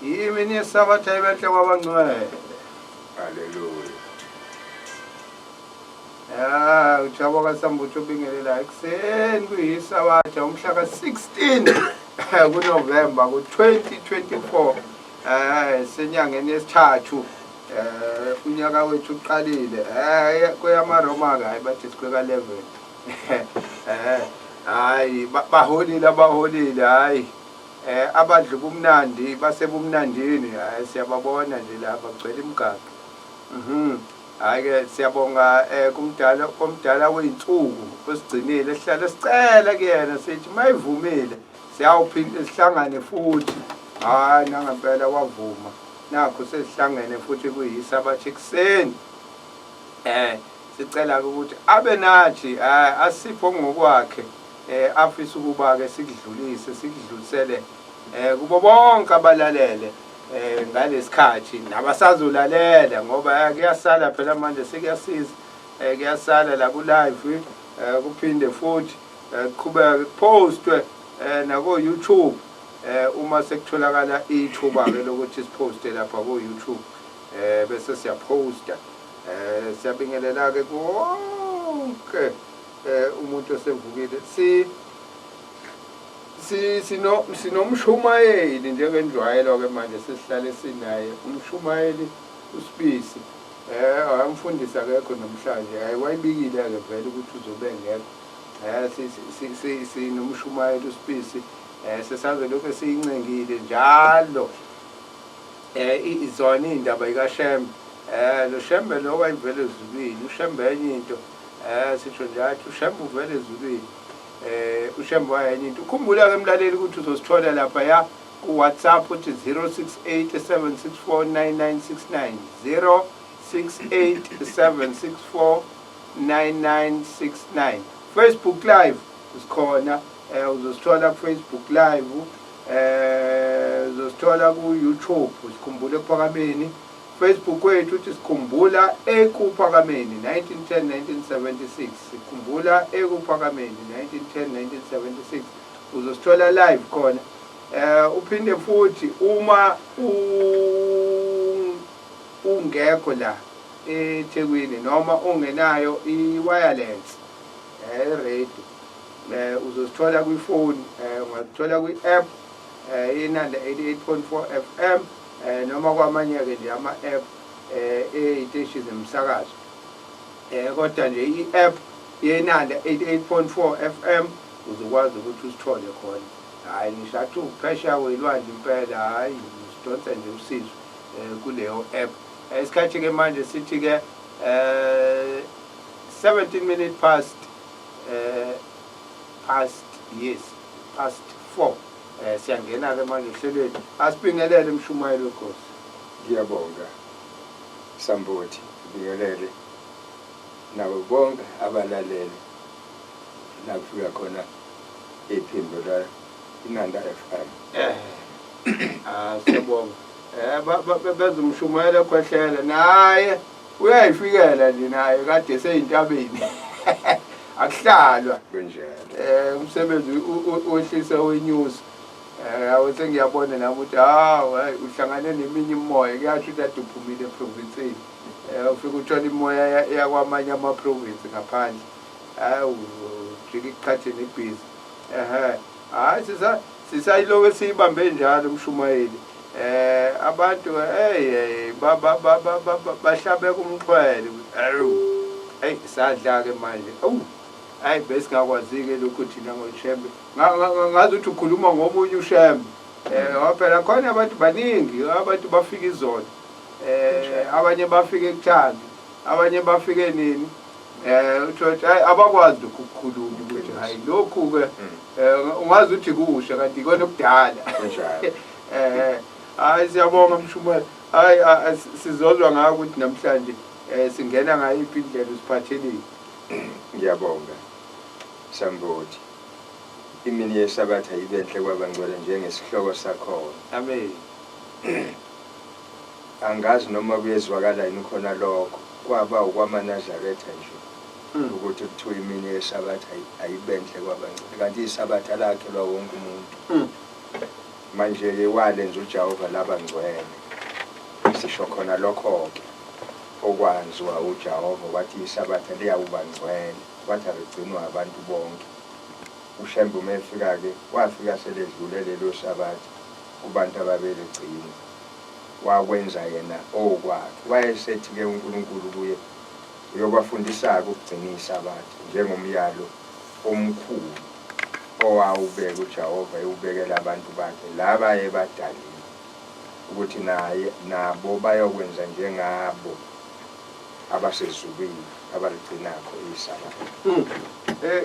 Imini yesabatha ibenhle kwabangcwele. Haleluya. Ya, uJabo kaSambuthu ubingelela ekuseni kuyisabatha umhla ka-16 kuNovemba ku-2024 senyangeni yesithathu unyaka wethu uqalile kweyamaRoma ke hayi bathi sikweka 11 hayi baholile abaholile hayi abadla ubumnandi basebumnandini hayi siyababona nje lapha kugcwele imigaqo. Hayi ke siyabonga kumdala komdala wey'nsuku osigcinile sihlale sicela kuyena sithi mayivumile siyawuphinde sihlangane futhi. Hhayi nangempela wavuma nakho sesihlangene futhi kuyisabatha ekuseni. Sicela-ke ukuthi abe nathi asiphe okungokwakhe afisa ukuba-ke sikudlulise sikudlulisele kubo bonke abalalele ngalesikhathi nabasazolalela ngoba kuyasala phela manje sekuyasiza kuyasala la ku-live kuphinde futhi kuqhubeke kupostwe nako-YouTube uma sekutholakala ithuba-ke lokuthi siposte lapha ko-YouTube bese siyaposta. Siyabingelela-ke konke umuntu osevukile. Sinomshumayeli njengenjwayelo-ke manje sesihlale sinaye umshumayeli uSibisi. Umfundisi akekho namhlanje, hayi wayibikile-ke vele ukuthi uzobe engekho. Sinomshumayeli uSibisi sesazolokhu siyincengile njalo. Izona iy'ndaba yikaShembe. Lo Shembe lo wayevela ezulwini, uShembe enye into. Sisho nje athi uShembe uvela ezulwini. uShembe wayenye into. Ukhumbula-ke mlaleli ukuthi uzosithola laphaya ku-WhatsApp uthi 068 764 9969 068 764 9969. Facebook Live sikhona, uzosithola ku-Facebook Live, uzosithola ku-YouTube Sikhumbule Ekuphakameni. Facebook wethu uthi Sikhumbula Ekuphakameni 1910 1976, Sikhumbula Ekuphakameni 1910 1976, uzosithola live khona. Uphinde futhi uma ungekho la eThekwini noma ungenayo i-wireless radio uzosithola kwifoni, ungathola kwi-app iNanda 88.4 FM noma kwamanye-ke nje ama-app ey'teshi zemsakazo. Kodwa nje i-app yeNanda 88.4 FM uzokwazi ukuthi usithole khona. Hhayi ngisho athi uphesheya kwelwandle impela, hhayi usidonsa nje usizo kuleyo app. Isikhathi-ke manje sithi-ke 17 minutes past past yes past 4. Siyangena-ke manje ohlelweni. Asibingelele mshumayeli wenkosi. Ngiyabonga Sambothi, ngibingelele nabo bonke abalalele la kufika khona iphimbo la iNanda FM. Siyabonga. Bezumshumayela khwehlela naye uyayifikela nje naye kade seyintabeni. Akuhlalwa. Kunjalo. Umsebenzi wehlisa wenyusa. Awu sengiyabona nami ukuthi hawu hayi uhlangane neminye imimoya kuyasho ukuthi ade uphumile eprovinsini. Ufike uthola imoya yakwamanye ama-province ngaphandle. Hayi ujike iqhathe nebhizi. Hayi sisayiloke siyibambe njalo umshumayeli. Abantu hey bahlabeka umxhwele. Hey sadla ke manje. Awu hayi besingakwazi-ke lokhu thina ngoShembe. Ngazi ukuthi ukhuluma ngomunye uShembe. Phela khona abantu baningi, abantu bafika izolo. Abanye bafike ekuthandi, abanye bafike nini. Uthola ukuthi hayi abakwazi lokhu ukukhuluma ukuthi hayi lokhu-ke ungazi ukuthi kusha kanti ikona okudala. Hayi siyabonga mshumayeli. Hayi sizozwa ngayo ukuthi namhlanje singena ngayiphi indlela usiphathelile. Ngiyabonga Sambothi. Imini yeSabatha ibenhle kwabangcwele njengesihloko sakhona. Amen. Angazi noma kuyezwakala yini khona lokho. Kwaba okwamaNazaretha nje ukuthi kuthiwa imini yeSabatha ayibenhle kwabangcwele. Kanti iSabatha lakhelwa wonke umuntu. Manje-ke walenza uJehova laba ngcwele. Sisho khona lokho-ke okwanziwa uJehova wathi iSabatha liyawuba ngcwele, wathi aligcinwa abantu bonke. UShembe uma efika-ke wafika seledlule lelo Sabatha kubantu ababeligcina. Wakwenza yena okwakhe. Wayesethi-ke uNkulunkulu kuye uyobafundisa-ke ukugcina iSabatha njengomyalo omkhulu owawubeka uJehova ewubekela abantu bakhe laba ayebadalile ukuthi naye nabo bayokwenza njengabo abasezulwini abaligcinakho iSabatha. Eh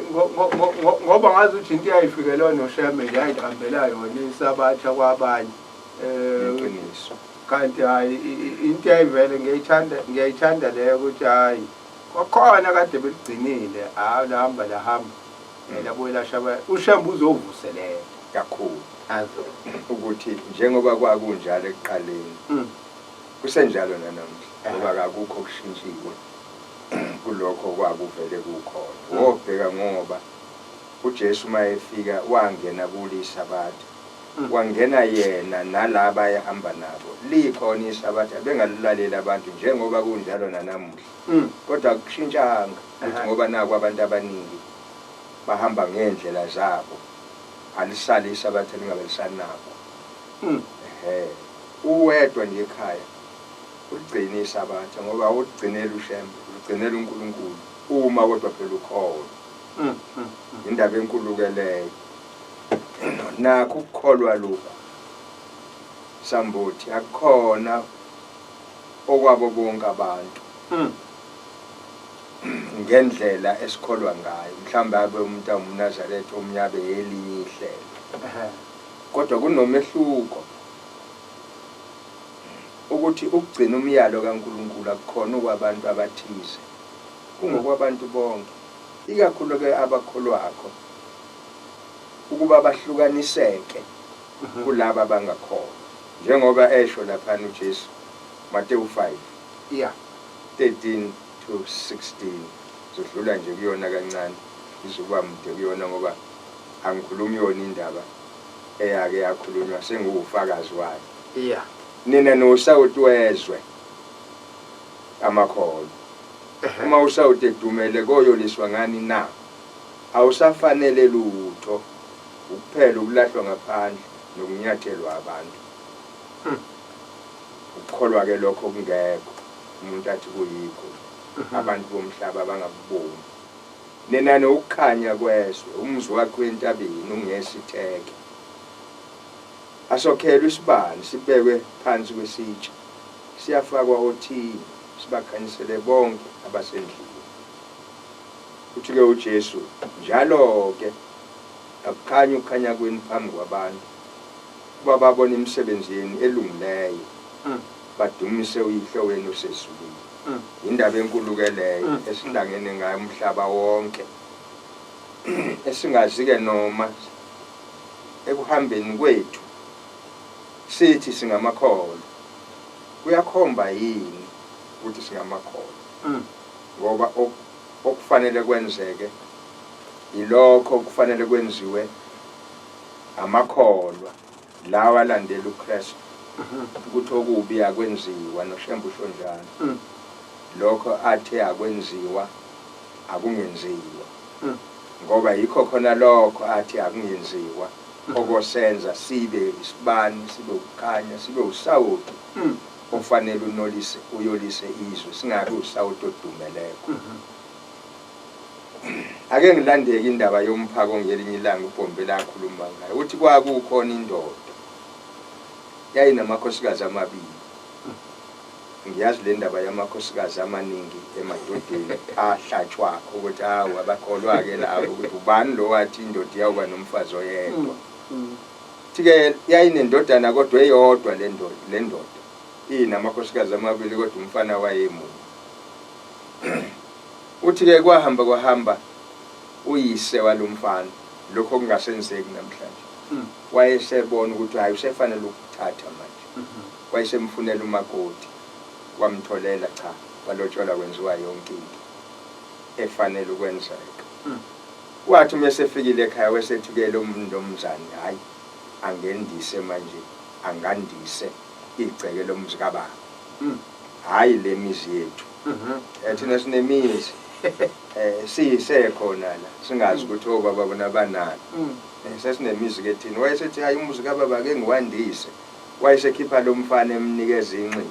ngoba ngazi ukuthi into eyayifikelwa noShembe nje yayiqambela yona iSabatha kwabanye. Eh iqiniso. Kanti hayi into eyayivele ngiyayithanda ngiyayithanda leyo ukuthi hayi kwakhona kade beligcinile hayi lahamba lahamba labuye lashaba uShembe uzovuselela kakhulu azo ukuthi njengoba kwakunjalo ekuqaleni kusenjalo nanamuhla ngoba kakukho okushintshiwe kulokho kwakuvele kukhona. Wobheka ngoba uJesu uma efika wangena kulo iSabatha, wangena yena nalaba ayehamba nabo. Likhona iSabatha bengalilaleli abantu njengoba kunjalo nanamuhla. Kodwa akushintshanga ukuthi ngoba naku abantu abaningi bahamba ngey'ndlela zabo, alisale iSabatha lingabe lisanakwa. Ehhe. Uwedwa nje ekhaya uligcine iSabatha ngoba awuligcineli uShembe, uligcinela uNkulunkulu uma kodwa phela ukholwa. Indaba enkulu-ke leyo. Nakho ukukholwa lokhu Sambothi akukhona okwabo bonke abantu. Ngendlela esikholwa ngayo. Mhlawumbe abe umuntu angumNazaretha omunye abe elinye ihlelo. Kodwa kunomehluko ukuthi ukugcina umyalo kaNkulunkulu akukhona okwabantu abathize, kungokwabantu bonke, ikakhulu-ke abakholwakho, ukuba bahlukaniseke kulaba abangakholwa. Njengoba esho laphana uJesu, Matewu 5, 13 to 16, ngizodlula nje kuyona kancane, ngizokuba mude kuyona ngoba angikhulumi yona indaba eyake yakhulunywa sengiwufakazi wayo. Nina niwusawoti wezwe, amakholwa. Uma usawoti edumele koyoliswa ngani na? Awusafanele lutho, ukuphela ukulahlwa ngaphandle nokunyathelwa abantu. Ukukholwa-ke lokho okungekho, umuntu athi kuyikho, abantu bomhlaba abangakuboni. Nina niwukukhanya kwezwe, umuzi wakhiwe entabeni, ungesitheke. Asokhelwe isibani, sibekwe phansi kwesitsha, siyafakwa othini, sibakhanyisele bonke abasendlini. Uthi-ke uJesu, Njalo-ke akukhanye ukukhanya kwenu phambi kwabantu, ukuba babone imisebenzi yenu elungileyo, badumise uYihlo wenu osezulwini. Yindaba enkulu-ke leyo esihlangene ngayo umhlaba wonke, esingazi-ke noma ekuhambeni kwethu sithi singamakholwa, kuyakhomba yini ukuthi singamakholwa? Ngoba okufanele kwenzeke yilokho okufanele kwenziwe amakholwa lawa alandela uKristu ukuthi okubi akwenziwa noShembe usho njalo. Lokho athe akwenziwa akungenziwa. Ngoba yikho khona lokho athi akungenziwa okosenza sibe isibani, sibe ukukhanya, sibe usawoti ofanele unolise uyolise izwe, singabi usawoti odumeleko. Ake ngilandeke indaba yomphako ngelinye ilanga uBhombela akhuluma ngayo. Uthi kwakukhona indoda yayinamakhosikazi amabili. Ngiyazi le ndaba yamakhosikazi amaningi emadodeni ahlatshwa ukuthi hawu abakholwa-ke labo ukuthi ubani lo wathi indoda iyawuba nomfazi oyedwa. Thi-ke yayinendodana kodwa eyodwa le ndoda, le ndoda inamakhosikazi amabili kodwa umfana wayemunye. Uthi-ke kwahamba kwahamba uyise walo mfana, lokho okungasenzeki namhlanje. Wayesebona ukuthi hhayi usefanele ukuthatha manje. Wayesemfunela umakoti, wamtholela, cha kwalotsholwa kwenziwa yonke into efanele ukwenzeka. Wathi uma esefikile ekhaya wesethi-ke lo mnumzane hhayi angendise manje angandise igceke lomzi kababa hhayi le mizi yethu. Thina sinemizi siyisekhona la singazi ukuthi obaba bona banani. Sesinemizi ke thina. Wayesethi hayi umuzi kababa ke ngiwandise. Wayesekhipha lo mfana emnikeza inxiwa.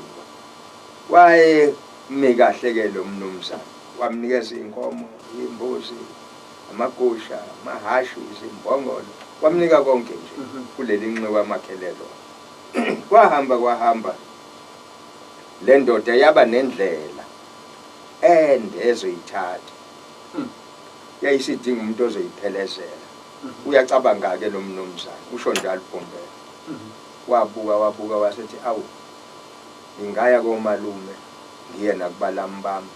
Wayemi kahle ke lo mnumzane. Wamnikeza iy'nkomo, iy'mbuzi, amagusha, amahhashi, izimbongolo. Wamnika konke nje kuleli nxiwa amakhele lona. Kwahamba kwahamba le ndoda yaba nendlela ende ezoyithatha. Yayisidinga umuntu ozoyiphelezela. Uyacabanga-ke lo mnumzane, usho njalo uBhombela. Wabuka wabuka wasethi awu ngingaya komalume ngiye nakubalamu bami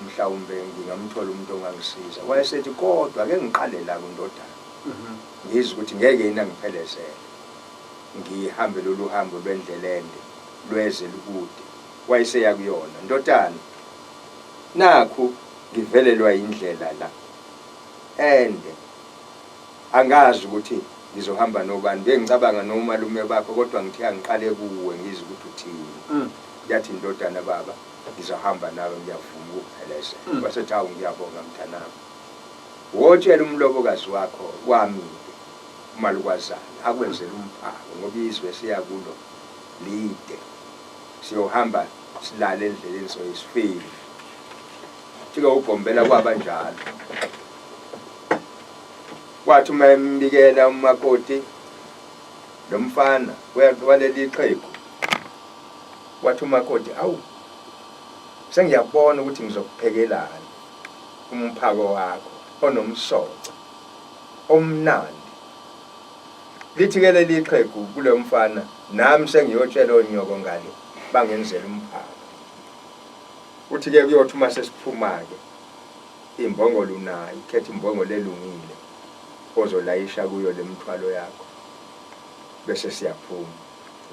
mhlawumbe ngingamthola umuntu ongangisiza. Wayesethi kodwa ake ngiqale la kundodana ngizwe ukuthi ngeke yini angiphelezele ngihambe lolu hambo lwendlela ende lweze lukude. Wayeseya kuyona, ndodana nakhu ngivelelwa indlela la ende angazi ukuthi ngizohamba nobani bengicabanga nomalume bakho kodwa ngithe angiqale kuwe ngizwe ukuthi uthini. Yathi indodana baba ngizohamba nawe ngiyavuma ukukuphelezela. Wasethi awu ngiyabonga mntanami. Wotshela umlobokazi wakho wami-ke umalukwazana akwenzele umphako ngoba izwe siya kulo lide. Siyohamba silale endleleni soye sifike. Fika uBhombela kwaba njalo. Kwathi uma embikela umakoti lo mfana waleli xhegu wathi umakoti awu sengiyabona ukuthi ngizokuphekelani umphako wakho onomsoco omnandi. Lithi-ke leli xhegu kulo mfana nami sengiyotshela onyoko ngale bangenzela umphako. Uthi-ke kuyothi uma sesiphuma-ke imbongolo unayo, ukhethe imbongolo elungile ozolayisha kuyo le mithwalo yakho bese siyaphuma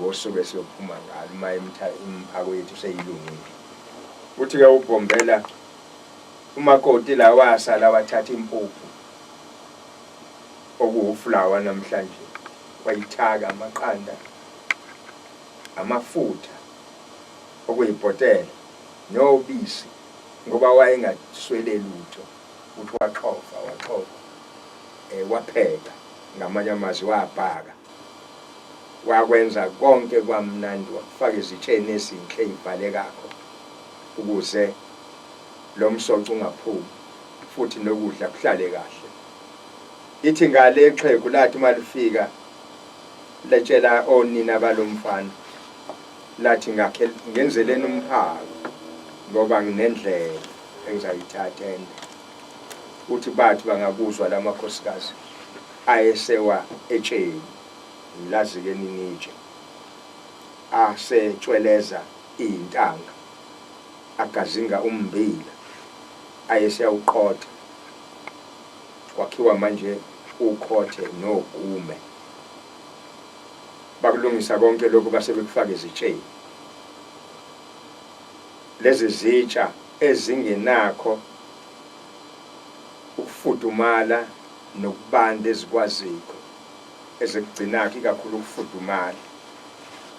ngosuku esiyophuma ngalo uma imiphako yethu seyilungile. Uthi-ke uBhombela umakoti la wasala wathatha impuphu okuwufulawa namhlanje wayithaka amaqanda, amafutha okuyibhotela nobisi ngoba wayengaswele lutho. Uthi waxova waxova wapheka ngamanye amazwi wabhaka wakwenza konke kwamnandi wakufaka ezitsheni ezinhle ey'valekakho ukuze lo msoco ungaphumi futhi nokudla kuhlale kahle. Ithi ngale ixhegu lathi uma lifika letshela onina balo mfana lathi ngakhe ngenzeleni umphako ngoba nginendlela engizayithatha ende. Uthi bathi bangakuzwa la makhosikazi ayesewa etsheni, ngilazi-ke nini itshe, asetshweleza iy'ntanga, agazinga ummbila ayeseyawuqotha. Kwakhiwa manje ukhothe nogume. Bakulungisa konke lokhu base bekufaka ezitsheni. Lezi zitsha ezingenakho ukufudumala nokubanda ezikwazikho ezikugcinakho ikakhulu ukufudumala.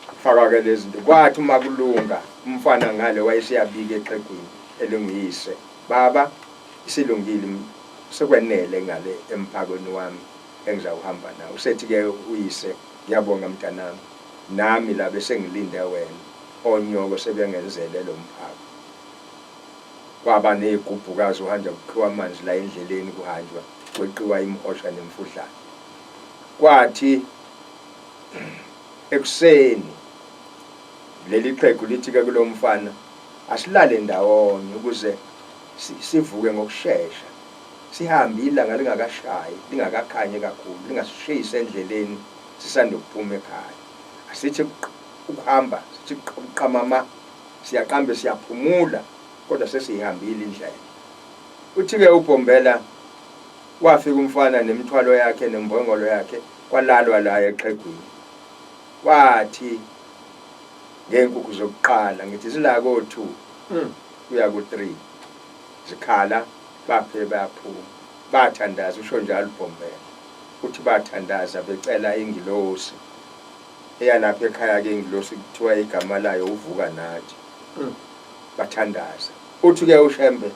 Kufakwa-ke lezi zinto. Kwathi uma kulunga umfana ngale wayeseyabika exhegwini elinguyise, Baba, isilungile sekwenele ngale emphakweni wami engizawuhamba nawo. Usethi-ke uyise, Ngiyabonga mntanami, nami la besengilinde wena, onyoko sebengenzele lo mphako. Kwaba nezigubhukazi uhanjwa kukhiwa amanzi la endleleni kuhanjwa kweqiwa imihosha nemfudlana. Kwathi ekuseni leli xhegu lithi-ke kulo mfana, asilale ndawonye ukuze sivuke ngokushesha sihambe ilanga lingakashayi lingakakhanyi kakhulu lingasishisi endleleni sisanda ukuphuma ekhaya. Asithi ukuhamba sithi buqamama siyaqambe siyaphumula kodwa sesiyihambile indlela. Uthi-ke uBhombela wafika umfana nemithwalo yakhe nembongolo yakhe kwalalwa la exhegwini. Kwathi ngey'nkukhu zokuqala ngithi zila ko-two kuya ku-three zikhala baphe bayaphuma bathandaza usho njalo uBhombela. Uthi bathandaza becela ingilosi eyalapha ekhaya ke ingilosi kuthiwa igama layo uvuka nathi. Bathandaza. Uthi ke uShembe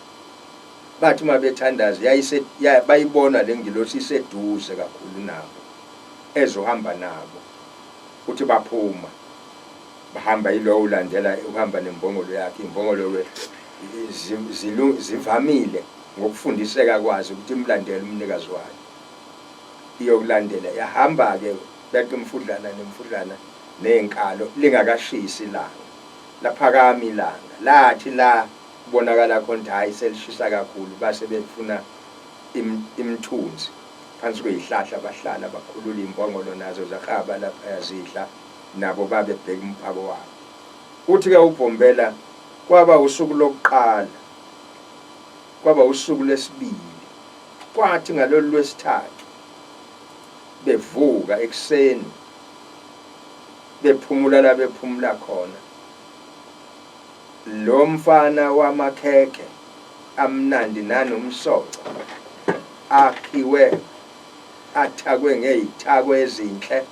bathi uma bethandaza yayise bayibona le ngilosi iseduze kakhulu nabo ezohamba nabo. Uthi baphuma bahamba yilowo ulandela uhamba nembongolo yakhe imbongolo ke zivamile ngokufundiseka kwazo ukuthi imlandele umnikazi wayo iyokulandela yahamba-ke beqa imfudlana nemfudlana ney'nkalo lingakashisi ilanga laphakama ilanga lathi la kubonakala khona ukuthi hhayi selishisa kakhulu base befuna imithunzi phansi kwey'hlahla bahlala bakhulula iy'mbongolo nazo zaklaba laphaya zidla nabo babebheka umphako wabo. Uthi-ke uBhombela kwaba usuku lokuqala, kwaba usuku lwesibili, kwathi ngalolu lwesithathu bevuka ekuseni bephumula la bephumula khona, lo mfana wamakhekhe amnandi nanomsoco akhiwe athakwe ngey'thako ezinhle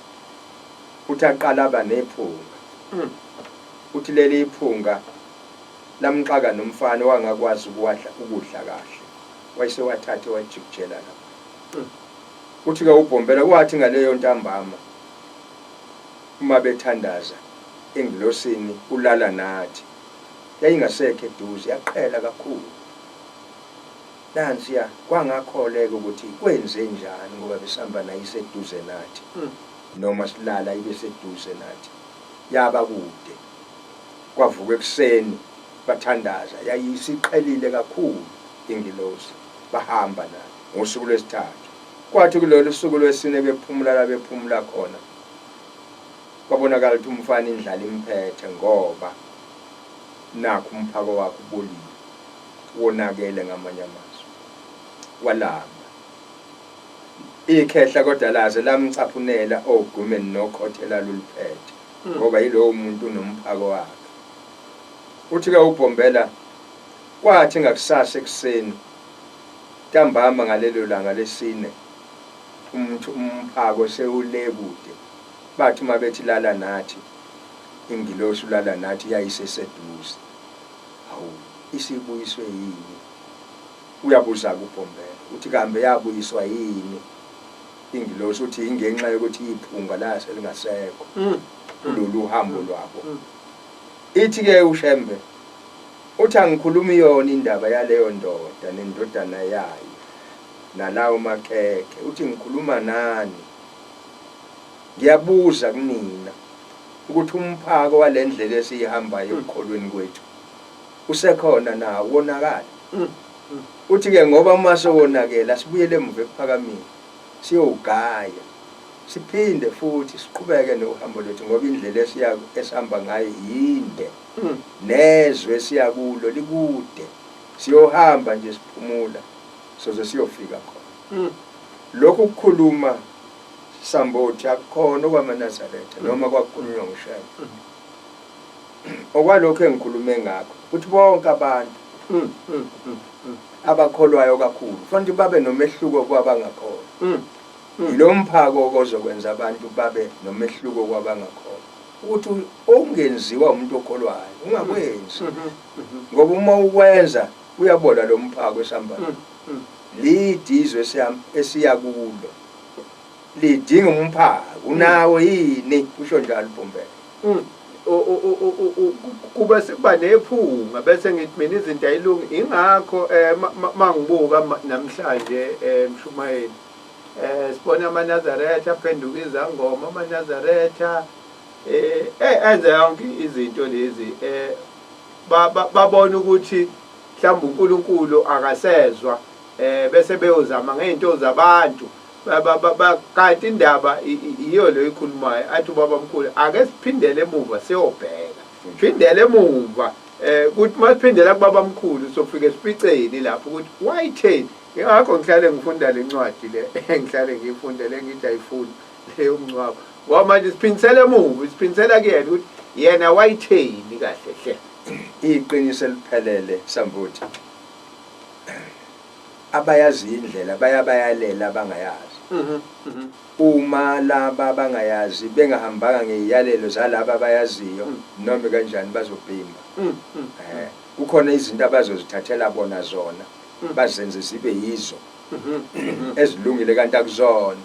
Uthi aqala aba nephunga. Uthi leli iphunga lamxaka nomfana owangakwazi ukuwadla ukudla kahle. Wayesewathathe wajikijela lapha. Uthi-ke uBhombela kwathi ngaleyo ntambama uma bethandaza engilosini ulala nathi yayingasekho eduze yaqhela kakhulu. Nansiya kwangakholeka ukuthi kwenzenjani ngoba besihamba nayo iseduze nathi. Noma silala ibe seduze nathi. Yaba kude. Kwavukwa ekuseni bathandaza yayisiqhelile kakhulu ingilosi bahamba nayo ngosuku lwesithathu. Kwathi kulolu suku lwesine bephumula la bephumula khona kwabonakala ukuthi umfana indlala imphethe ngoba nakhu umphako wakhe ubolile wonakele ngamanye amazwi. Walamba. Ikhehla kodwa laze lamcaphunela ogqumeni nokhotha elaluluphethe ngoba yilowo muntu unomphako wakhe. Uthi-ke uBhombela kwathi ngakusasa ekuseni ntambama ngalelo langa lesine umphako sewule kude bathi uma bethi lala nathi ingilosi ulala nathi yayiseseduze. Hawu isibuyiswe yini? Uyabuza-ke uBhombela, uthi kambe yabuyiswa yini ingilosi? Uthi yingenxa yokuthi iphunga lase lingasekho kulolu hambo lwabo. Ithi-ke uShembe, uthi angikhulumi yona indaba yaleyo ndoda nendodana yayo nalawo makhekhe, uthi ngikhuluma nani. Ngiyabuza kunina ukuthi umphako wale ndlela esiyihambayo ekukholweni kwethu usekhona na wonakala uthi-ke ngoba uma sewonakele asibuyele emuva ekuphakameni siyowugaya siphinde futhi siqhubeke nohambo lwethu ngoba indlela esiya esihamba ngayo yinde nezwe esiya kulo likude siyohamba nje siphumula soze siyofika khona lokhu kukhuluma sambothi akukhona okwamaNazaretha noma kwakukhulunywa nguShembe Okwalokhu engikhulume ngakho ukuthi bonke abantu abakholwayo kakhulu kufanele babe nomehluko kwabangakholwa. Yilo mphako ozokwenza abantu babe nomehluko kwabangakholwa. Ukuthi okungenziwa umuntu okholwayo ungakwenzi. Ngoba uma ukwenza uyabola lo mphako esihamba lide izwe esiya kulo lidinga umphako unawo yini kusho njalo uBhombela. Kube sekuba nephunga bese ngithi mina izinto ayilungi ingakho eh mangibuka namhlanje eh mshumayeli eh sibona amaNazaretha aphenduka izangoma amaNazaretha eh enza yonke izinto lezi eh babona ukuthi mhlawumbe uNkulunkulu akasezwa eh bese beyozama ngezinto zabantu kanti indaba iyo leyo ikhulumayo athi ubaba mkhulu ake siphindele emuva siyobheka phindele emuva eh kuthi masiphindela kubaba mkhulu sofike sificeni lapho ukuthi wayitheni ingakho ngihlale ngifunda le ncwadi le ngihlale ngiyifunda le ngithi ayifuni leyo mngcwabo ngoba manje siphindisela emuva siphindisela kuyena ukuthi yena wayitheni kahle hle iqiniso eliphelele sambuthi abayaziyo indlela bayabayalela abangayazi. Uma laba bangayazi bengahambanga ngeyalelo zalaba abayaziyo, noma kanjani bazobhimba. Kukhona izinto abazozithathela bona zona, bazenze zibe yizo ezilungile kanti akuzona.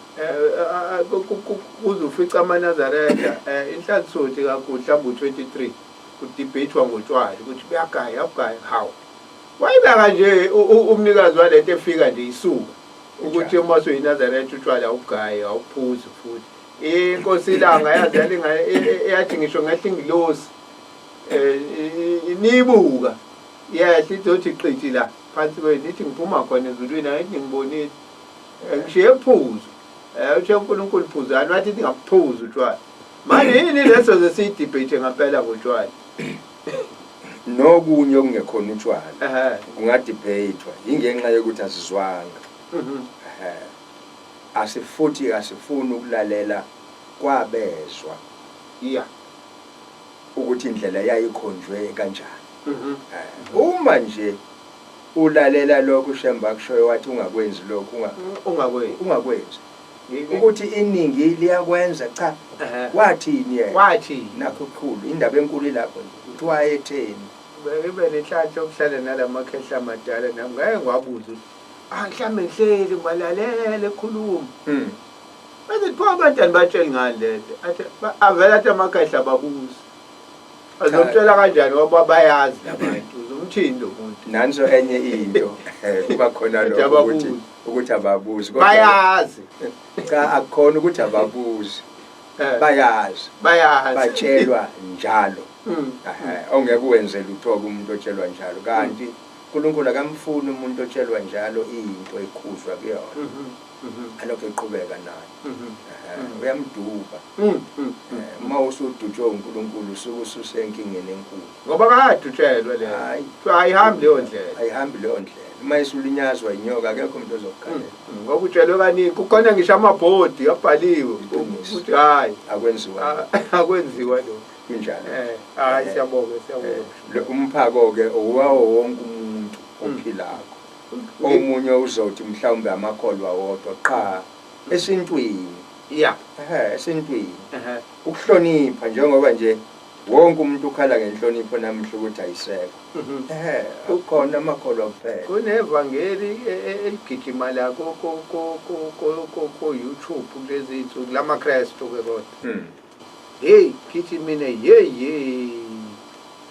Kuzofica amaNazaretha, inhlansothi kakhulu, mhlawumbe u-23 kudibhethwa ngotshwala ukuthi kuyagaya, akugaya. Hawu, wayibeka nje umnikazi walento efika nje isuka ukuthi uma usuyinazaretha utshwala awugayi, awuphuzi. Futhi inkosi ilanga yazi yalinga yathi ngisho ngehla ingilosi, niyibuka yehla izothi qithi la phansi kwenu, ithi ngiphuma khona ezulwini, angithi ngibonile, ngishiye phuzu, uthe uNkulunkulu phuzani, wathi ningaphuzi utshwala. Manje yini leso zesiyidebate ngampela ngotshwala? Nokunye okungekhona utshwala kungadebhathwa, ingenxa yokuthi asizwanga. Asifuthi asifuni ukulalela kwabezwa ukuthi indlela yayikhonjwe kanjani. Uma nje ulalela lokho uShembe akushoyo, wathi ungakwenzi lokhu, ungakwenzi, ungakwenzi. Ukuthi iningi liyakwenza, cha, wathini yena? Wathi nakho kukhulu, indaba enkulu ilapho nje, ukuthi wayetheni. Beke nenhlanhla yokuhlala nalamakhehla amadala, nami ngake ngiwabuza ukuthi ah, mhlawumbe ngihleli ngibalalela ekhuluma, bese pho abantu anibatsheli ngani lento? Athi avele athi amakhehla ababuzi, azomtshela kanjani ngoba bayazi labantu, uzomthini lo muntu? Nanso enye into, kuba khona Ukuthi lokho ukuthi ababuzi. Ukuthi ababuzi. Kodwa bayazi. Cha, akukhona ukuthi ababuzi, bayazi. Bayazi. Batshelwa njalo. Ongeke uwenze lutho kumuntu otshelwa njalo, kanti uNkulunkulu akamfuni umuntu otshelwa njalo into ekhuzwa kuyona, alokhu eqhubeka nayo. Uyamduba. Uma usudutshwe uNkulunkulu, usuke ususenkingeni enkulu. Ngoba kadutshelwe le. Hayi. Kuthiwa ayihambi leyo ndlela. Ayihambi leyo ndlela. Uma isulinyazwa inyoka, akekho umuntu ozokukhalela. Ngoba utshelwe kaningi, kukhona ngisho amabhodi abhaliwe Iqiniso. ukuthi hayi, akwenziwa. Akwenziwa lo. Kunjalo. Hayi, siyabonga, siyabonga. Umphako-ke owawo wonke umuntu ophilako. Omunye uzothi mhlawumbe amakholwa wodwa, qha, esintwini. Esintwini. Ukuhlonipha, njengoba nje wonke umuntu ukhala ngenhlonipho namuhla ukuthi ayisekho. Akukhona amakholwa kuphela. Kunevangeli eligijima la ko YouTube kulezi insuku lamaKristu ke kodwa. Hey, ngithi mina hey hey.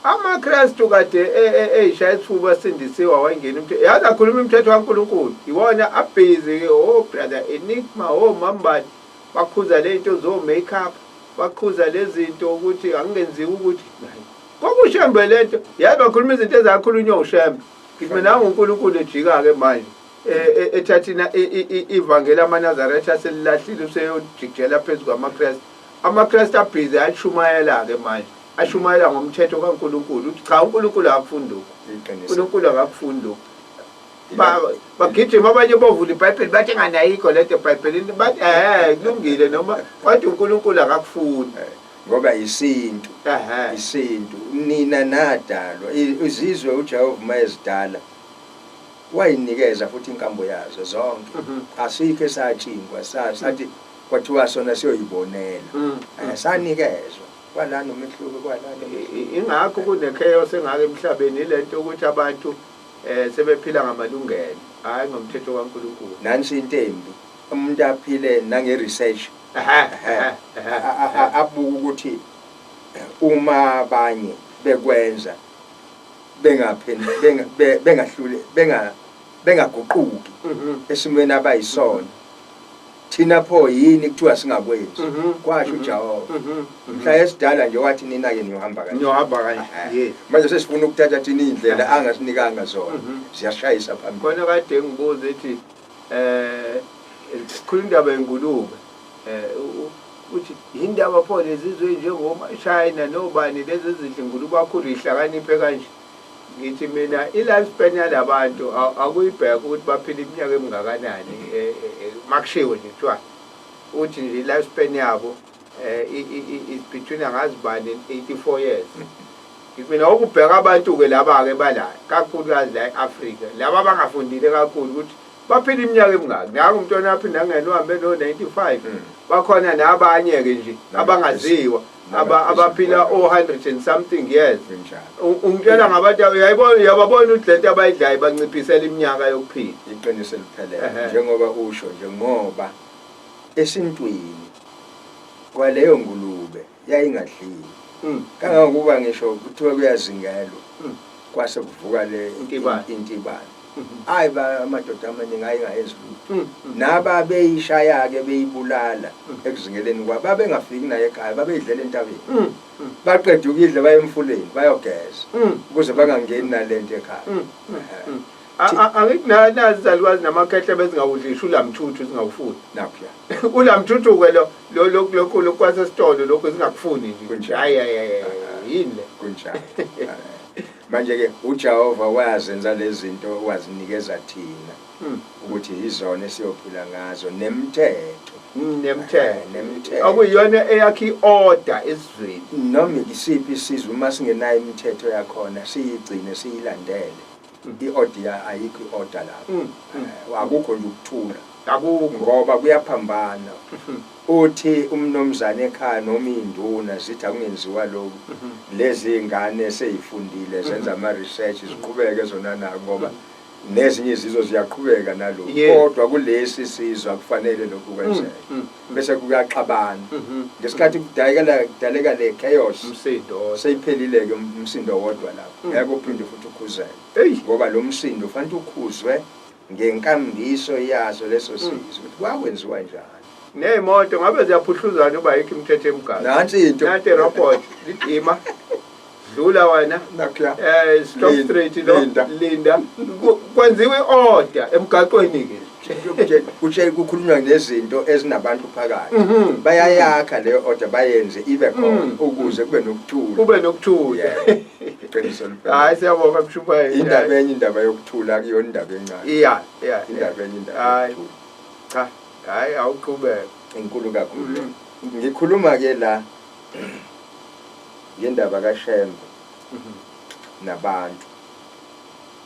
AmaKristu kade eyishaya isifuba sindisiwa, wayengena umthetho. Yazi akhuluma imithetho kaNkulunkulu. Iwona abhizi, oh brother Enigma, oh mambani, bakhuza le nto zo makeup, bakhuza lezi zinto ukuthi angenziwa ukuthi kwakushembe lento. Yazi bakhuluma izinto ezakhulunywa uShembe. Ngithi mina uNkulunkulu ejika ke manje, ethathina ivangeli amaNazaretha selilahlile, useyojikijela phezu kwamaKristu. AmaKristu abhizi ayashumayela ke manje, ashumayela ngomthetho kaNkulunkulu, uthi cha, uNkulunkulu akafuni lokhu. Iqiniso. uNkulunkulu akakufuni lokhu. Bagijima abanye bovula iBhayibheli, bathi enganayikho lento eBhayibhelini, bathi kulungile noma kodwa uNkulunkulu akakufuni. Ngoba isintu, isintu nina nadalwa, izizwe uJehova mayezidala wayinikeza futhi inkambo yazo zonke. Asikho esatshingwa, sathi kwathiwa sona siyoyibonela. Sanikezwa kwala nomehluko, kwala nomehluko. Ingakho kune-chaos engaka emhlabeni, ilento ukuthi abantu sebephila ngamalungelo, hayi ngomthetho kaNkulunkulu. Nansi into embi, umuntu aphile nange-research, abuke ukuthi uma abanye bekwenza bengahlule, bengaguquki esimweni abayisona, thina pho yini kuthiwa singakwenzi? Kwasho uJehova mhla esidala nje wathi nina-ke niyohamba kanje. Niyohamba kanje, yes. Manje sesifuna ukuthatha thina iy'ndlela angasinikanga zona, ziyashayisa phambili. Khona kade ngibuza ethi sikhuluma indaba yengulube, uthi yindaba pho lezizwe njengoMashayina nobani lezi ezidla ingulube kakhulu ihlakaniphe kanje? Ngithi mina i-lifespan yalabantu akuyibheka ukuthi baphila iminyaka emingakanani, makushiwo nje kuthiwa uthi nje i-lifespan yabo is between angazi bani and 84 years. Ngithi mina ukubheka abantu-ke laba-ke bala kakhulukazi la e-Afrika, laba abangafundile kakhulu, ukuthi Baphila iminyaka emingaki? Nangu umntwana aphinda angene uhambe no-95. Bakhona nabanye-ke nje abangaziwa abaphila o-100 and something years. Ungitshela ngabantu uyayibona uyababona ukuthi lento abayidlayo banciphisela iminyaka yokuphila. Iqiniso eliphelele njengoba usho nje ngoba esintwini kwaleyo ngulube yayingadliwa. Kangangokuba ngisho kuthiwa kuyazingelwa kwase kuvuka le intibane. Hayi ba amadoda amaningi ayingayenzi lutho. Nababeyishaya-ke beyibulala ekuzingeleni kwabo babengafiki naye ekhaya babeyidlela entabeni. Baqeda ukuyidla baye emfuleni bayogeza ukuze bangangeni nalento ekhaya. Angithi nazi izalukazi namakhehle bezingawudlisha ulamthuthu zingawufuni. Nakhuya. Ulamthuthu-ke lo lokhu lokhu kwasesitolo lokhu zingakufuni nje. Hayi hayi hayi yini le? Kunjalo. Manje-ke uJehova wazenza lezi zinto wazinikeza thina ukuthi yizona esiyophila ngazo nemthetho. Nemthetho. Nemthetho. Okuyiyona eyakha i-order esizweni. Noma isiphi isizwe uma singenayo imithetho yakhona siyigcine siyilandele. I-order ayikho i-order lapho. Akukho nje ukuthula. Akukho. Ngoba kuyaphambana. Uthi umnomzane ekhaya noma iy'nduna zithi akungenziwa lokhu. Lezi ngane esey'fundile zenza ama-research ziqhubeke zona nako ngoba nezinye izizwe ziyaqhubeka nalokhu. Kodwa kulesi sizwe akufanele lokhu kwenzeke. Bese kuyaxabana. Ngesikhathi kudaleka le chaos. Umsindo. Seyiphelile-ke umsindo wodwa lapho. Ngeke uphinde futhi ukhuzeke. Ngoba lo msindo ufanele ukhuzwe ngenkambiso yaso leso sizwe ukuthi kwakwenziwa njani. Ney'moto ngabe ziyaphuhluzana uba ayikho imithetho emgaqo. Nansi into. Nanti irobot lidima. Dlula wena. Nakhuya. Stop straight lo. Linda. Kwenziwa i-order emgaqweni ke. Kutshe kukhulunywa nezinto ezinabantu phakathi. Bayayakha leyo order bayenze ibe khona ukuze kube nokuthula. Kube nokuthula. Iqiniso liphela. Hayi siyabonga Mshumayeli. Indaba enye indaba yokuthula akuyona indaba encane. Iya, iya. Indaba enye indaba yokuthula. Cha, hayi awuqhubeke. Inkulu kakhulu. Ngikhuluma ke la ngendaba kaShembe nabantu.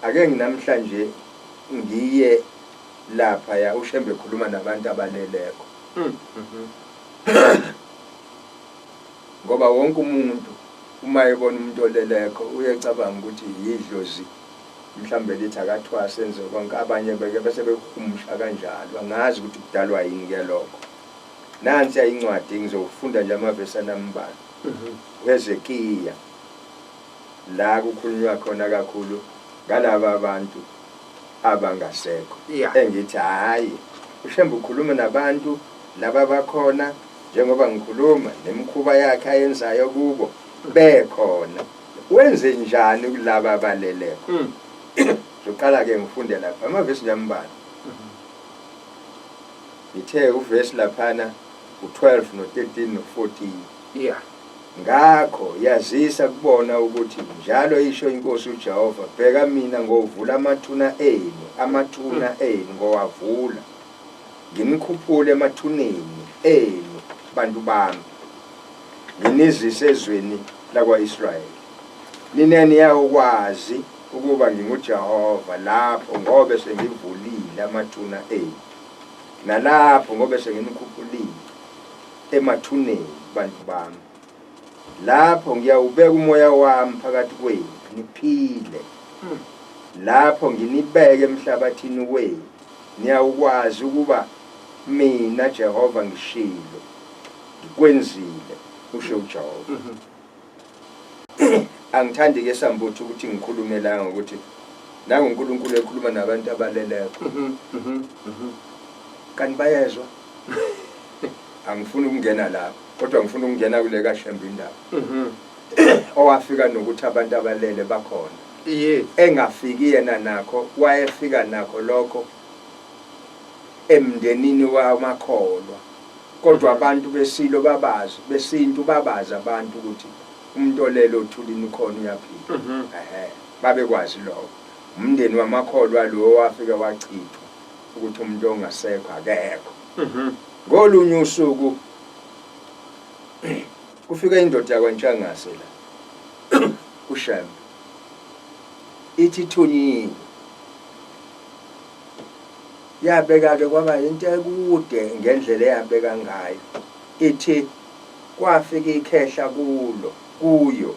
Ake nginamhlanje ngiye lapha ya uShembe ekhuluma nabantu abalelekho. Ngoba wonke umuntu uma ebona umuntu olelekho uyecabanga ukuthi yidlozi mhlambe lithi akathwase enze konke abanye beke bese bekuhumusha kanjalo angazi ukuthi kudalwa yini ke lokho. Nansi incwadi ngizofunda nje amavesi anambalwa. uHezekiya la kukhulunywa khona kakhulu ngalaba abantu abangasekho. Engithi hhayi uShembe ukhuluma nabantu laba bakhona njengoba ngikhuluma nemikhuba yakhe ayenzayo kubo bekhona. Wenze njani kulaba abalelekho? Ngizoqala ke ngifunde lapha amavesi nje ambalwa. Ngithe uvesi laphana u-12 no-13 no-14. Yeah. Ngakho yazisa kubona ukuthi njalo isho iNkosi uJehova, bheka mina ngovula amathuna enu, amathuna enu ngowavula, nginikhuphule emathuneni enu, bantu bami, nginizise ezweni lakwa-Israyeli. Nina niyawukwazi ukuba nginguJehova lapho ngobe sengivulile amathuna enu, nalapho ngobe senginikhuphulile emathuneni, bantu bami. Lapho ngiyawubeka umoya wami phakathi kwenu, niphile. Lapho nginibeke emhlabathini wenu, niyawukwazi ukuba mina Jehova ngishilo, ngikwenzile, usho uJehova. Angithandi ke sambuthu ukuthi ngikhulume la ngokuthi nangu uNkulunkulu ekhuluma nabantu abaleleko. Kanti bayezwa? Angifuni ukungena lapho, kodwa ngifuna ukungena kule kaShembe indaba. Owafika nokuthi abantu abalele bakhona. Yes. Engafiki yena nakho, wayefika nakho lokho emndenini wamakholwa. Kodwa abantu besilo babazi, besintu babazi abantu ukuthi umuntu olele othulini ukhona uyaphila. Ehhe, babekwazi lokho. Umndeni wamakholwa lo wafika wachithwa ukuthi umuntu ongasekho akekho. Ngolunye usuku kufika indoda yakwaNtshangase la kuShembe. Ithi ithunyiwe. Yabeka-ke kwaba yinto ekude ngendlela eyabeka ngayo. Ithi kwafika ikhehla kulo kuyo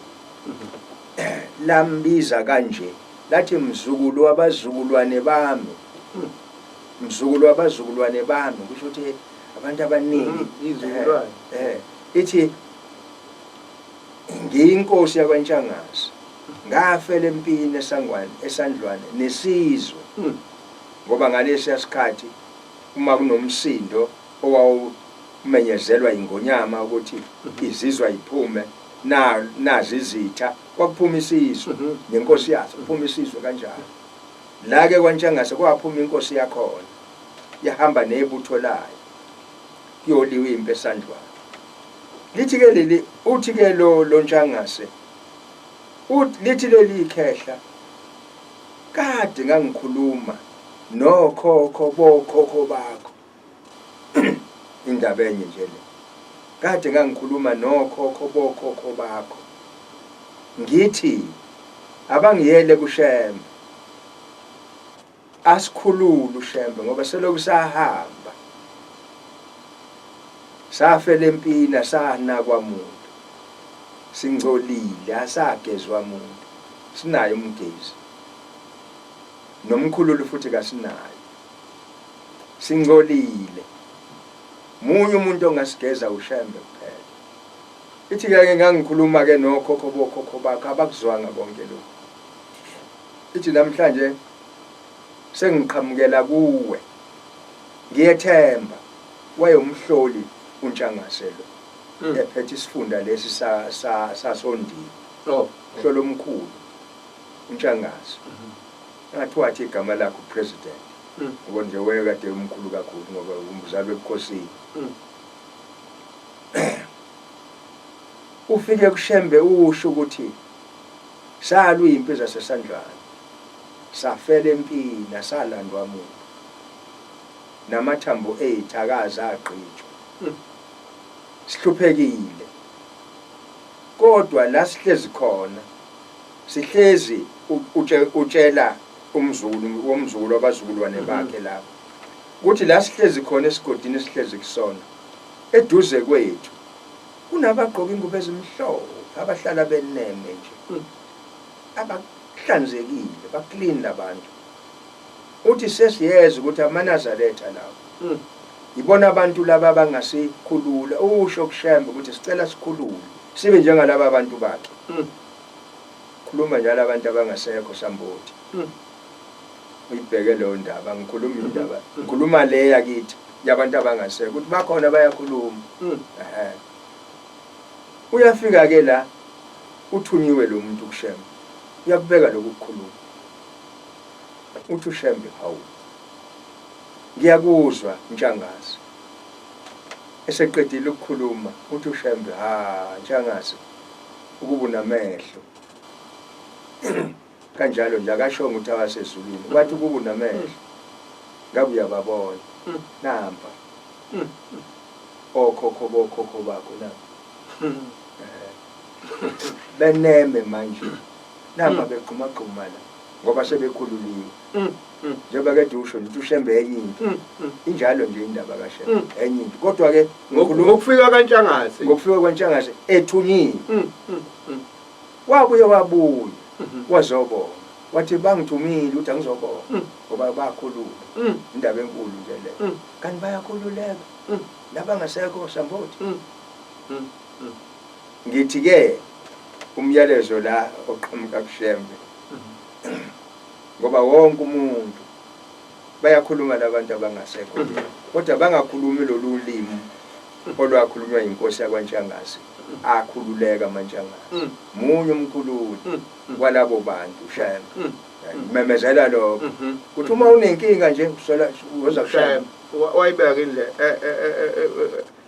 lambiza kanje lathi mzukulu wabazukulwane bami mzukulu wabazukulwane bami kusho ukuthi abantu abaningi izizukulwane ithi ngiyinkosi yakwaNtshangase ngafela empini esangwane esandlwane nesizwe ngoba ngalesiya sikhathi uma kunomsindo owawumenyezelwa yingonyama ukuthi izizwe ayiphume na nazi izitha kwakuphuma isizwe nenkosi yaso kuphuma isizwe kanjalo la ke kwaNtshangase kwaphuma inkosi yakhona yahamba nebutho layo kuyoliwa impi esandlwane lithi ke leli uthi ke lo loNtshangase uthi lithi leli ikhehla kade ngangikhuluma nokhokho bokhokho bakho indaba enye nje le kade ngangikhuluma nokhokho bokhokho bakho ngithi abangiyele kuShembe asikhulule uShembe ngoba selokhu sahamba safela empini asanakwa muntu singcolile asagezwa muntu sinayo umgezi nomkhululi futhi kasinayo singcolile munye umuntu ongasigeza uShembe kuphela ithi ke ngangikhuluma ke nokhokho bokhokho bakho abakuzwanga konke lokhu ithi namhlanje sengiqhamukela kuwe ngiyethemba wayewumhloli uNtshangase lo ephethe isifunda lesi sasondini Oh. mhloli omkhulu uNtshangase ngathi wathi igama lakhe upresident ngoba nje wayekade umkhulu kakhulu ngoba umzalwa ebukhosini ufike kuShembe usho ukuthi salwa impi zasesandlwana safela empini asalandwa muntu namathambo ethu akaze agqitshwa sihluphekile kodwa la sihlezi khona sihlezi utshela umzukulu womzukulu wabazukulwane bakhe lapho kuthi la sihlezi khona esigodini esihlezi kusona eduze kwethu kunabagqoka ingubo ezimhlophe abahlala beneme nje abahlanzekile baclean labantu uthi sesiyeza ukuthi amaNazaretha lawo ibona abantu laba abangasikhulula usho kuShembe ukuthi sicela sikhulule sibe njengalaba abantu bakhe khuluma njalo abantu abangasekho sambothi uyibheke leyo ndaba ngikhuluma indaba ngikhuluma le yakithi yabantu abangasekho ukuthi bakhona bayakhuluma ehe uyafika ke la uthunyiwe lo muntu kuShembe uyakubeka lokhu kukhuluma uthi uShembe hawu ngiyakuzwa Ntshangase eseqedile ukukhuluma uthi uShembe ha Ntshangase ukuba unamehlo kanjalo nje akashongo ukuthi awasezulwini wathi ukuba unamehlo ngabe uyababona nampa okhokho bokhokho bakho nampa beneme manje nampa begqumagquma la ngoba sebekhululiwe njengoba kade usho nje uShembe enye into injalo nje indaba kaShembe enye into kodwa ke ngokufika kaNtshangase ngokufika kwaNtshangase ethunyiwe wabuye wabuya wazobonga wathi bangithumile ukuthi angizobonga ngoba bakhulula indaba enkulu nje le kanti bayakhululeka labangasekho sambothi ngithi ke umyalezo la oqhamuka kuShembe ngoba wonke umuntu bayakhuluma labantu abangasekho kodwa bangakhulumi lolu limi olwakhulunywa inkosi yakwaNtshangase akhululeka amaNtshangase munye umkhululi kwalabo bantu Shembe memezela lokho kuthi uma unenkinga nje usola uza kuShembe wayibeka indlela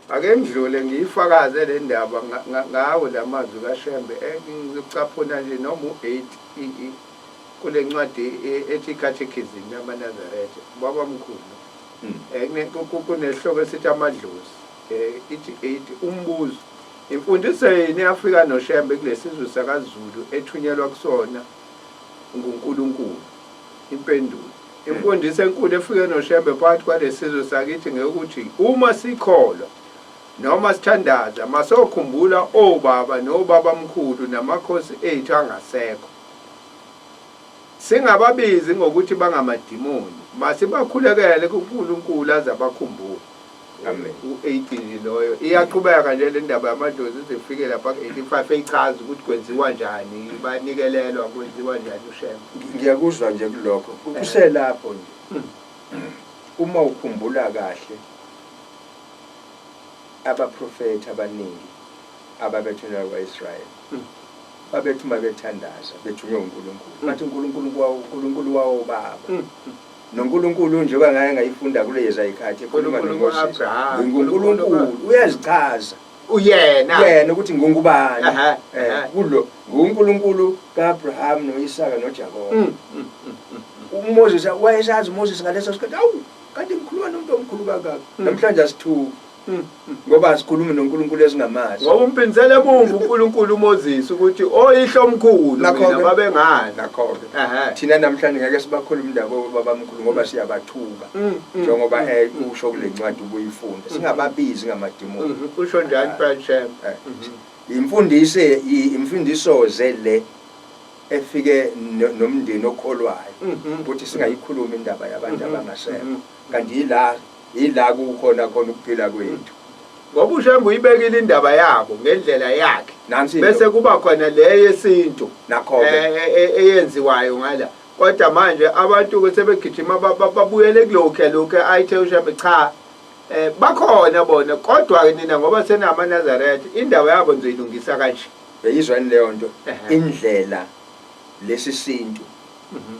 ake ngidlule ngiyifakaze le ndaba ngawo lamazwi kaShembe ngizocaphuna nje noma u8 kule ncwadi ethi Catechism yamaNazaretha baba mkhulu kunesihloko esithi amadlozi ithi 8 umbuzo imfundiso yini yafika noShembe kulesizwe sakaZulu ethunyelwa kusona nguNkulunkulu impendulo. Imfundiso enkulu efike noShembe phakathi kwalesizwe sakithi ngeyokuthi uma sikholwa noma sithandaza masokhumbula obaba nobabamkhulu namakhosi ethu angasekho. Singababizi ngokuthi bangamadimoni, masibakhulekele kuNkulunkulu aze abakhumbule. Amen. U-18 nje loyo. Iyaqhubeka nje le ndaba yamadlozi ize ifike lapha ku-85 eyichaza ukuthi kwenziwa njani, banikelelwa kwenziwa njani uShembe. Ngiyakuzwa nje kulokho. Kuselapho nje. Uma ukhumbula kahle abaprofethi abaningi ababethunyelwa kwa-Israyeli babethi uma bethandaza bethunywe uNkulunkulu bathi uNkulunkulu wawo uNkulunkulu wawo baba noNkulunkulu njengoba ngake ngayifunda kuleza ikhathi ekhuluma uNkulunkulu noMoses ka-Abraham, nginguNkulunkulu uyazichaza Uyena. yena ukuthi ngungubani Aha, aha. Kulo nguNkulunkulu kaAbraham noIsaka noJakobe. UMoses wayesazi uMoses ngaleso sikhathi, awu kanti ngikhuluma nomuntu omkhulu kangaka. Namhlanje asithuki ngoba asikhulumi noNkulunkulu esingamazi. Ngoba umphindisele emumva uNkulunkulu uMoses ukuthi oyihlo omkhulu Nakho-ke. mina babengazi. Nakho-ke Ehhe. thina namhlanje ngeke sibakhulume indaba obabamkhulu ngoba siyabathuka njengoba usho kule ncwadi ubuyifunda singababizi ngamadimoni. Usho njani phela Shembe? Imfundiso imfundiso ze le efike nomndeni okholwayo ukuthi singayikhulumi indaba yabantu abangasekho kanti yila kukhona khona ukuphila kwethu. Ngoba uShembe uyibekile indaba yabo ngendlela yakhe. Nansi into. Bese kuba khona le yesintu Nakho-ke. Eyenziwayo ngala. Kodwa manje abantu ke sebegijima babuyele kulokhu lokhu ayithe uShembe cha. Bakhona bona kodwa ke nina ngoba senamaNazaretha indaba yabo nizoyilungisa kanje. Beyizwani leyo nto Ehhe. indlela lesi sintu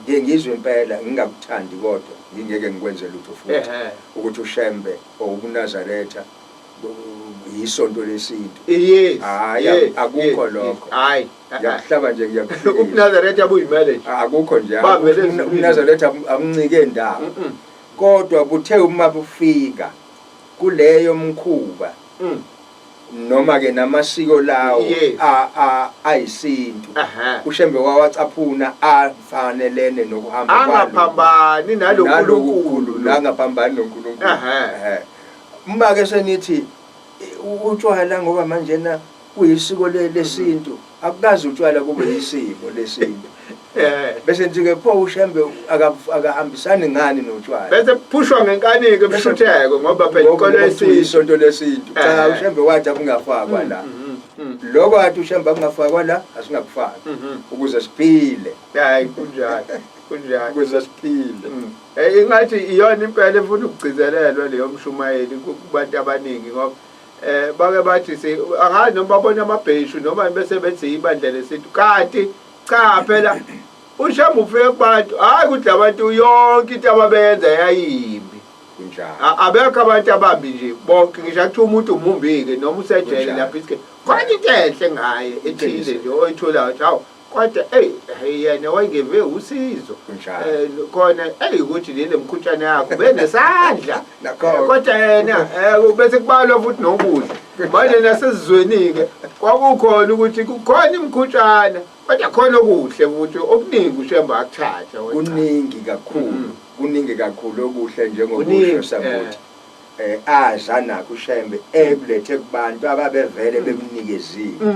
ngiye ngizwe impela ngingakuthandi kodwa ngingeke ngikwenze lutho futhi ukuthi uShembe owubuNazaretha yisonto lesintu. Yes. Hhayi, akukho lokho. Hhayi. Ngiyakuhlaba nje ngiyakufikisa. UbuNazaretha buyimele nje. Akukho nje. Bavele ezulwini. UbuNazaretha abuncike ndawo. Kodwa buthe uma bufika kuleyo mkhuba noma ke namasiko lawo ayisintu uShembe wawacaphuna afanelene nokuhamba kwalo. Angaphambani naloNkulunkulu. Nangaphambani noNkulunkulu. Uma ke senithi utshwala ngoba manje na kuyisiko lesintu akukazi utshwala kube yisiko lesintu. Bese nithi ke pho uShembe akahambisani ngani notshwala. Bese kuphushwa ngenkanike ebushutheko ngoba phela inkolo yesintu. Isonto lesintu. Cha uShembe wathi akungafakwa la. Lokho athi uShembe akungafakwa la asingakufaki ukuze siphile. Hayi kunjalo. Kunjalo. Ukuze siphile. Ingathi iyona impela efuna ukugcizelelwa leyo mshumayeli kubantu abaningi ngoba bake bathi angazi noma babona amabheshu noma bese bethi ibandla lesintu kanti cha phela uShembe ufike kubantu hayi ukuthi labantu yonke into ababenza yayimbi. Kunjalo. Abekho abantu abambi nje bonke ngisho kuthiwa umuntu umumbi-ke noma usejele Kunjalo. lapha isikhe khona into enhle ngaye ethile Iqiniso. nje oyitholayo ukuthi hawu kodwa eyi yena wayengeve usizo. Kunjalo. Khona eyi ukuthi lele mkhutshane yakho benesandla. Nakho. Kodwa yena bese kubalwa futhi nokudla. Manje nasesizweni-ke kwakukhona ukuthi kukhona imkhutshana kodwa khona okuhle futhi okuningi uShembe akuthatha. Kuningi kakhulu, kuningi kakhulu okuhle njengokusho Kuningi, Sambuthi. Aza nakho uShembe ekulethe kubantu ababevele bekunikeziwe.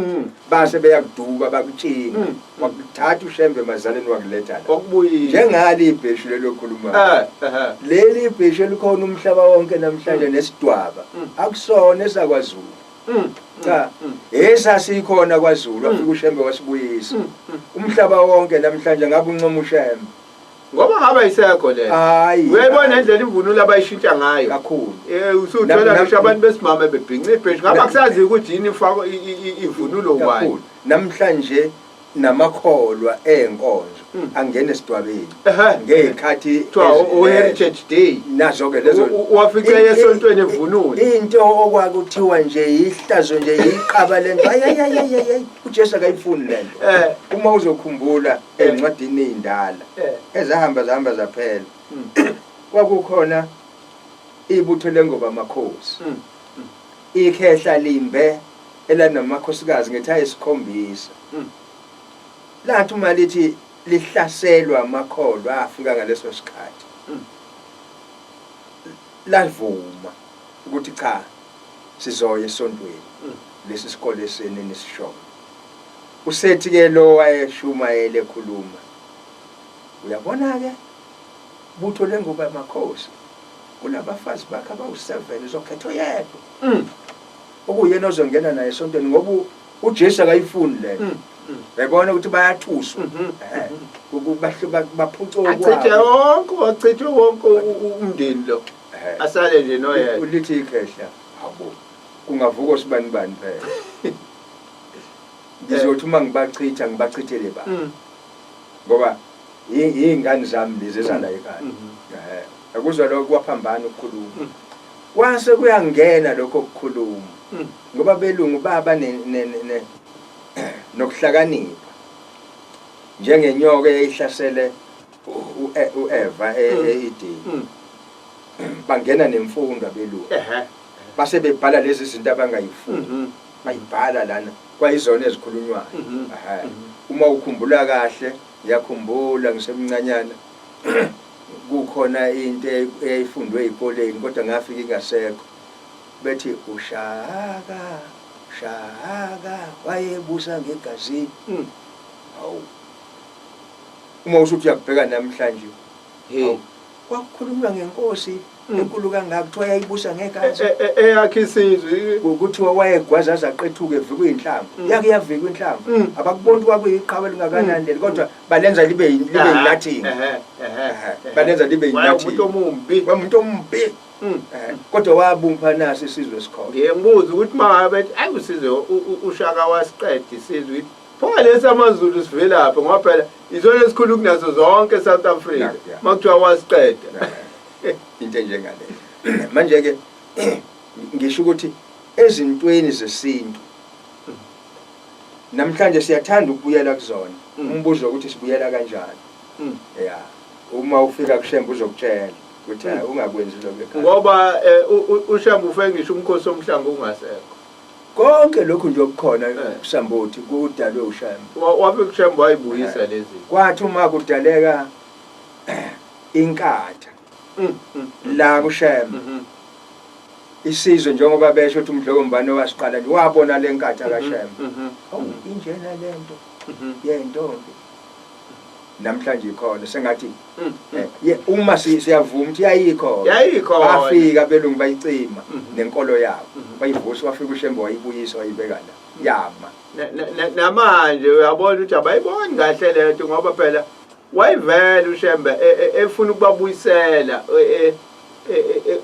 Base beyakuduka bakutshinga. Wakuthatha uShembe emazaleni wakuletha la. Okubuyile. Njengalo ibheshu lelo khulumayo. Leli ibheshu elikhona umhlaba wonke namhlanje nesidwaba akusona esakwaZulu. Cha, esasikhona kwaZulu afika uShembe wasibuyisa. Umhlaba wonke namhlanje ngabe uncoma uShembe. Ngoba ngabe ayisekho le. Hayi. Uyayibona indlela imvunulo abayishintsha ngayo. Kakhulu. Usuthola ngisho abantu besimame bebhinca ibheshu. Ngabe akusazi ukuthi yini ifakwa ivunulo ubani. Kakhulu. Namhlanje namakholwa enkonzo angena esidwabeni. Ngezikhathi Kuthiwa o-Heritage Day. Nazo ke lezo. Wafica esontweni evunule. Into okwakuthiwa nje yihlazo nje yiqaba lento. Ay ay ay ay ay. uJesu akayifuni lento. Uma uzokhumbula encwadini ezindala ezahamba zahamba zaphela. Kwakukhona ibutho lengoba amakhosi. Ikhehla limbe elanamakhosikazi ngethi ayisikhombisa. Lathi uma lithi lihlaselwa amakholwa afika ngaleso sikhathi. Lavuma ukuthi cha, sizoya esontweni lesi sikole senu enisishoyo. Usethi ke lo wayeshumayela ekhuluma, uyabona ke butho lengubo yamakhosi, kunabafazi bakhe abawu-7, uzokhetha oyedwa okuyena ozongena naye esontweni, ngoba uJesu akayifuni lento. Uyabona ukuthi bayathuswa, baphuca Achithe wonke, wachithwe wonke umndeni lo, asale nje noyedwa. Ulithi ikhehla, habo, kungavuka osibani bani phela, ngizothi uma ngibachitha ngibachithele ba ngoba yiy'ngane zami lezi ezala ekhaya. Akuzwa lokho, kwaphambana ukukhuluma, kwase kuyangena lokho kukhuluma, ngoba belungu baba nokuhlakanipha njengenyoka eyayihlasele uEva e-Edeni. Bangena nemfundo abelungu, base bebhala lezi zinto abangayifuni, bayibhala lana, kwayizona ezikhulunywayo. Uma ukhumbula kahle, ngiyakhumbula ngisemncanyana kukhona into eyayifundwe ezikoleni, kodwa ngafika ingasekho, bethi uShaka Shaka wayebusa ngegazi. Hawu, uma usuthi uyakubheka namhlanje, Hey. Kwakukhulunywa ngenkosi enkulu kangaka, kuthiwa yayibusa ngegazi. Eyakhe isizwe. Kuthiwa wayegwaza aze aqethuke evikwa iy'nhlamvu. Yake yavikwa inhlamvu. Abakuboni ukuthi kwakuyiqhawe elingakanani leli, kodwa balenza libe yinathing. Balenza libe yinathing. Umuntu omumbi. Umuntu ombi. Kodwa wabumpa nasi isizwe esikhona. Ngiye ngibuze ukuthi uma ngabe bethi ayi usizwe uShaka wasiqeda isizwe, pho lesi amaZulu sivelaphi, ngoba phela izona esikhulu kunazo zonke eSouth Africa, uma kuthiwa wasiqeda. Into enjengaleyo. Manje-ke ngisho ukuthi ezintweni zesintu namhlanje siyathanda ukubuyela kuzona. Umbuzo ukuthi sibuyela kanjani? Ya, uma ufika kuShembe uzokutshela ukuthi hayi, ungakwenzi lokho ekhaya. Ngoba uShembe ufe ngisho umkhosi womhlanga ungasekho. Konke lokhu nje okukhona kusambothi kudalwe uShembe. Wafika uShembe wayibuyisa lezi. Kwathi uma kudaleka inkatha la kuShembe, isizwe njengoba besho ukuthi uMdlokombane wasiqala nje, wabona le nkatha kaShembe. Hawu, injena lento yentombi. Namhlanje ikhona sengathi uma siyavuma ukuthi yayikhona. Yayikhona. Bafika abelungu bayicima nenkolo yabo. Bayivusa, wafika uShembe wayibuyisa wayibeka la. Yama. Namanje uyabona ukuthi abayiboni kahle lento, ngoba phela wayivela uShembe efuna ukubabuyisela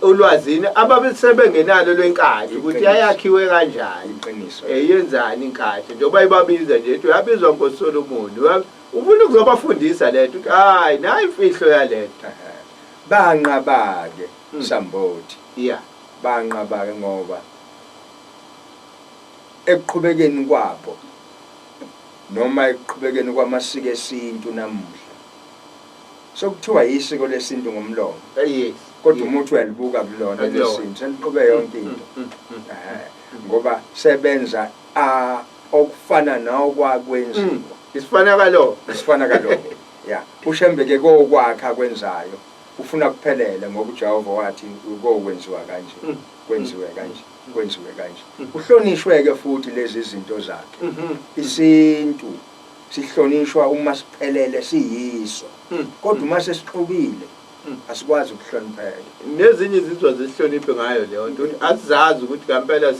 olwazini ababesebengenalo lwenkathi, ukuthi yayakhiwe kanjani. Iqiniso. Yenzani inkathi, njengoba ibabiza nje, ethi uyabizwa Nkosi Solomon, ufuna ukuzobafundisa lento, ukuthi hayi, nayi imfihlo yalento. Banqaba-ke Sambothi. Banqaba-ke ngoba ekuqhubekeni kwabo noma ekuqhubekeni kwamasiko esintu namuhla sokuthiwa yisiko lesintu ngomlomo. Yes. Kodwa uma uthi uyalibuka kulona Akulona. lesintu, seliqhube yonke into. Ngoba sebenza okufana nawokwakwenziwa. Isifana kaloko. Isifana kaloko. Ya, uShembe ke kokwakhe akwenzayo ufuna kuphelele, ngoba uJehova wathi kokwenziwa kanje, kwenziwe kanje, kwenziwe kanje. Uhlonishwe ke futhi lezi zinto zakhe. Isintu sihlonishwa uma siphelele siyiso. Kodwa uma sesixubile asikwazi ukuhlonipheka. Nezinye izizwe zisihloniphe ngayo leyo nto, ukuthi asizazi ukuthi ngempela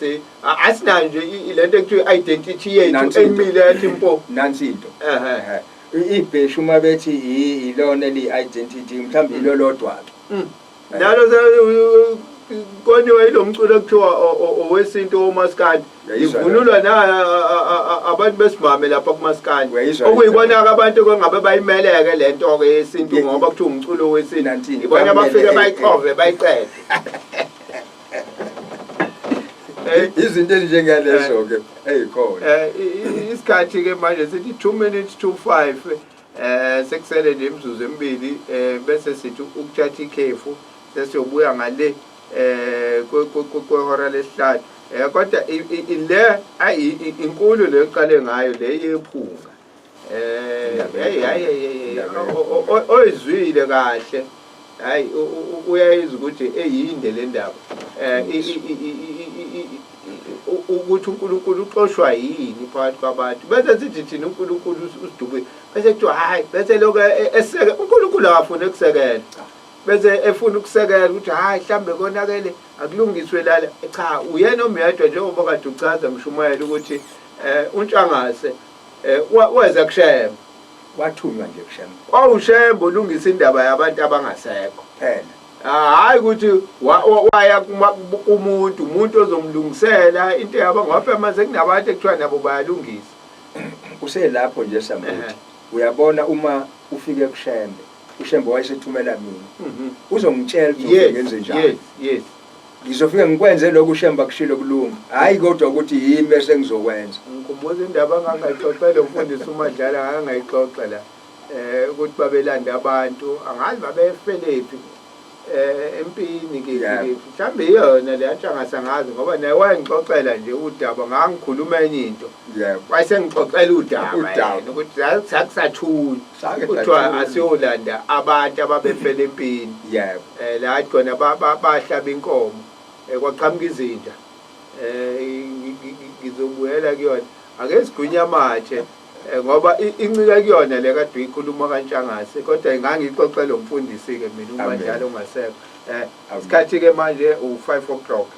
asinayo nje lento ekuthiwa i-identity yethu Nansi into. emile yathi mpo. Nansi into. Ibheshu uma bethi ilona eliyi-identity, mhlawumbe yilo lodwa-ke. Nalo koniwa yilo mculo ekuthiwa owesintu womaskandi. Uyayizwa Ivunulwa na abantu besimame lapha kumaskandi. Uyayizwa Okuyibona-ke abantu engabe bayimeleke le nto-ke yesintu, ngoba kuthiwa umculo wesintu. Nanti into. Ibona abafike Bamele, bayixove bayiqede. Izinto ezinjengalezo-ke ey'khona. Isikhathi-ke manje sithi 2 minutes to 5, sekusele nje imizuzu emibili, bese sithi ukuthatha ikhefu, sesiyobuya ngale kwehora lesihlanu. Kodwa le ayi inkulu le oqale ngayo le yephunga. Indaba Hey, yephunga. hey, hey, hey, Indaba oyizwile kahle. Hayi, uyayizwa ukuthi eyinde le ndaba, ukuthi uNkulunkulu uxoshwa yini phakathi kwabantu, bese sithi thina uNkulunkulu usidubile, bese kuthiwa hayi, bese lokho eseke uNkulunkulu akafuni ukusekela, bese efuna ukusekela ukuthi hayi, mhlambe konakele, akulungiswe lala. Cha, uyena omyedwa, njengoba kade uchaza, mshumayela, ukuthi uNtshangase weza kuShembe. Wathunywa nje kuShembe. KwawuShembe ulungisa indaba yabantu abangasekho. Phela. Hayi ukuthi waya kumuntu, umuntu ozomlungisela into yabo, ngoba mase kunabantu ekuthiwa nabo bayalungisa. Uselapho nje, Sambuthi, uyabona, uma ufike kuShembe, uShembe wayesethumela mina, uzongitshela ukuthi ngenze njani. yes yes Ngizofike ngikwenze lokhu uShembe akushilo kulunga, hhayi kodwa ukuthi yimi esengizokwenza. Ngikhumbuza indaba angangayixoxela umfundisi uMadlala, angangayixoxa la, ukuthi babelanda abantu, angazi babefelephi, empini kephi, kephi, mhlawumbe iyona le yaNtshangase, angazi, ngoba naye wayengixoxela nje udaba, ngangikhuluma enye into, wayesengixoxela udaba Udaba. yena ukuthi sakusathunywa, Sake kuthiwa sathunywa. asiyolanda abantu ababefela empini, la khona bahlaba inkomo, kwaqhamuka izinja. Ngizobuyela kuyona, ake sigwinya amatshe, ngoba incika kuyona le kade uyikhuluma kaNtshangase, kodwa ingangixoxela umfundisi-ke mina Amen. uMadlala ongasekho. Amen. Isikhathi-ke manje u-5 o'clock.